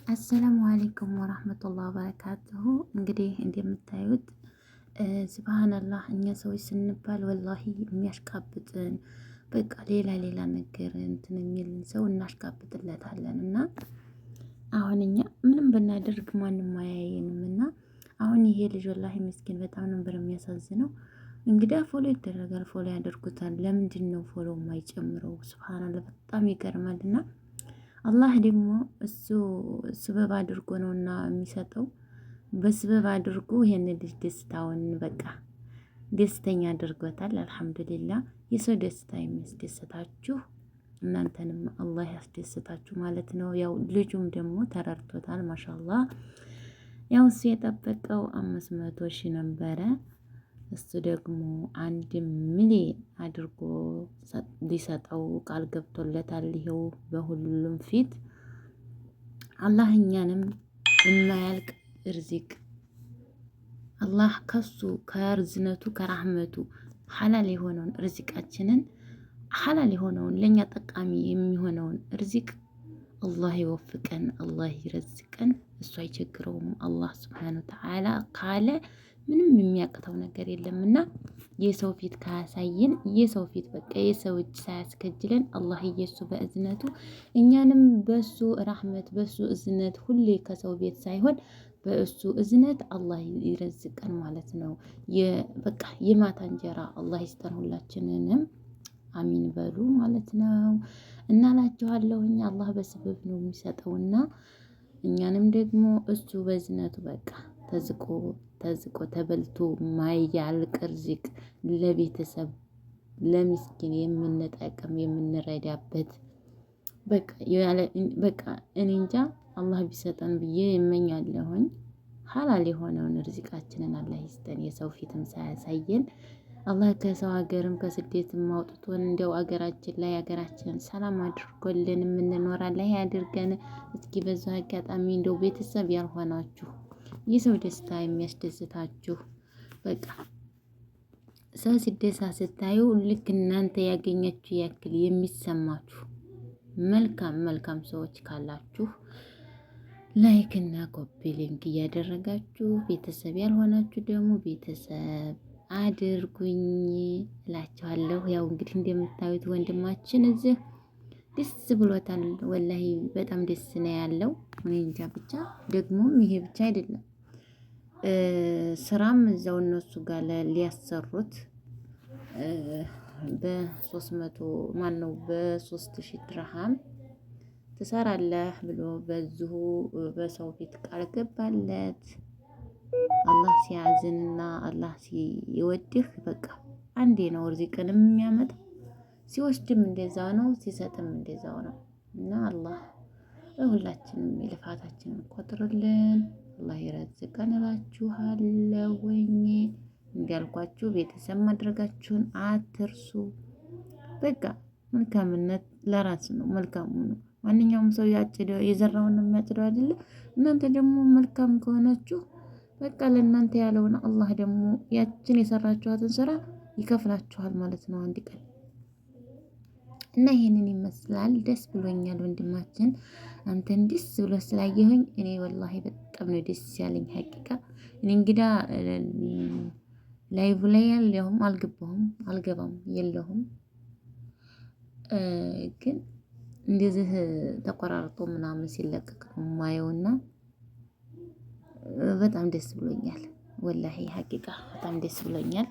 السلام عليكم ورحمة الله وبركاته። እንግዲህ እንደምታዩት سبحان الله እኛ ሰዎች ስንባል والله የሚያሽቃብጥን በቃ ሌላ ሌላ ነገር እንትን የሚልን ሰው እናሽቃብጥለታለን። እና አሁን እኛ ምንም ብናደርግ ማንም አያየንም። እና አሁን ይሄ ልጅ والله ምስኪን በጣም ነበር የሚያሳዝነው። እንግዲህ follow ይደረጋል፣ follow ያደርጉታል። ለምንድን ነው follow የማይጨምረው? سبحان الله በጣም ይገርማል። እና አላህ ደግሞ እሱ ስበብ አድርጎ ነውና የሚሰጠው። በስበብ አድርጎ ይሄን ልጅ ደስታውን በቃ ደስተኛ አድርጎታል። الحمد لله። የሰው ደስታ የሚያስደስታችሁ እናንተንም አላህ ያስደስታችሁ ማለት ነው። ያው ልጁም ደግሞ ተረድቶታል። ما شاء الله። ያው እሱ የጠበቀው 500,000 ነበረ። እሱ ደግሞ 1 ሚሊዮን አድርጎ ሊሰጠው ቃል ገብቶለታል። ይኸው በሁሉም ፊት አላህ እኛንም የማያልቅ እርዚቅ አላህ ከሱ ከርዝነቱ ከራህመቱ ሐላል የሆነውን ርዚቃችንን ሐላል የሆነውን ለእኛ ጠቃሚ የሚሆነውን ርዚቅ አላህ ይወፍቀን፣ አላህ ይረዝቀን። እሱ አይቸግረውም። አላህ ስብሓነ ወተዓላ ካለ ምንም የሚያቅተው ነገር የለምና የሰው ፊት ካያሳየን የሰው ፊት በቃ የሰው እጅ ሳያስከጅለን አላህ እየሱ በእዝነቱ እኛንም በሱ ራህመት በሱ እዝነት ሁሌ ከሰው ቤት ሳይሆን በእሱ እዝነት አላህ ይረዝቀን ማለት ነው። በቃ የማታ እንጀራ አላህ ይስጠን ሁላችንንም አሚን በሉ ማለት ነው። እና እላችኋለሁኝ አላህ በስበብ ነው የሚሰጠውና እኛንም ደግሞ እሱ በእዝነቱ በቃ ተዝቆ ተዝቆ ተበልቶ ማያልቅ ርዚቅ ለቤተሰብ ለሚስኪን የምንጠቅም የምንረዳበት በቃ በቃ እኔ እንጃ አላህ ቢሰጠን ብዬ እመኛለሁኝ። ሀላል የሆነውን ርዚቃችንን አላህ ይስጠን፣ የሰው ፊትም ሳያሳየን አላህ ከሰው ሀገርም ከስደትም አውጥቶን እንደው አገራችን ላይ ሀገራችንን ሰላም አድርጎልን የምንኖር አላህ ያድርገን። እስኪ በዛ አጋጣሚ እንደው ቤተሰብ ያልሆናችሁ የሰው ደስታ የሚያስደስታችሁ በቃ ሰው ሲደሳ ስታዩ ልክ እናንተ ያገኛችሁ ያክል የሚሰማችሁ መልካም መልካም ሰዎች ካላችሁ like እና copy link እያደረጋችሁ ቤተሰብ ያልሆናችሁ ደግሞ ቤተሰብ አድርጉኝ እላችኋለሁ። ያው እንግዲህ እንደምታዩት ወንድማችን እዚህ ደስ ብሎታል። والله በጣም ደስ ነው ያለው። እኔ እንጃ ብቻ ደግሞም ይሄ ብቻ አይደለም፣ ስራም እዛው እነሱ ጋር ሊያሰሩት በ300 ማን ነው በ3000 ድርሃም ትሰራለህ ብሎ በዚሁ በሰው ፊት ቃል ገባለት። አላህ ሲያዝንና አላህ ሲወድህ በቃ አንዴ ነው ርዚቅንም የሚያመጣው። ሲወስድም እንደዛው ነው፣ ሲሰጥም እንደዛው ነው። እና አላህ ለሁላችንም የልፋታችንን ቆጥርልን፣ አላህ ይረዝቀን እላችኋለሁኝ። እንዳልኳችሁ ቤተሰብ ማድረጋችሁን አትርሱ። በቃ መልካምነት ለራስ ነው፣ መልካሙ ነው። ማንኛውም ሰው ያጭደው የዘራውን ነው የሚያጭደው አይደለ? እናንተ ደግሞ መልካም ከሆናችሁ በቃ ለእናንተ ያለውን አላህ ደግሞ ያችን የሰራችኋትን ስራ ይከፍላችኋል ማለት ነው አንድ ቀን። እና ይሄንን ይመስላል። ደስ ብሎኛል ወንድማችን፣ አንተን ደስ ብሎ ስላየሁኝ እኔ والله በጣም ነው ደስ ያለኝ። حقيقة እኔ እንግዳ live ላይ ያለሁም አልገባሁም አልገባም የለሁም ግን እንደዚህ ተቆራርጦ ምናምን ሲለቀቅ ነው የማየውና በጣም ደስ ብሎኛል። ወላሂ ሀቂቃ በጣም ደስ ብሎኛል።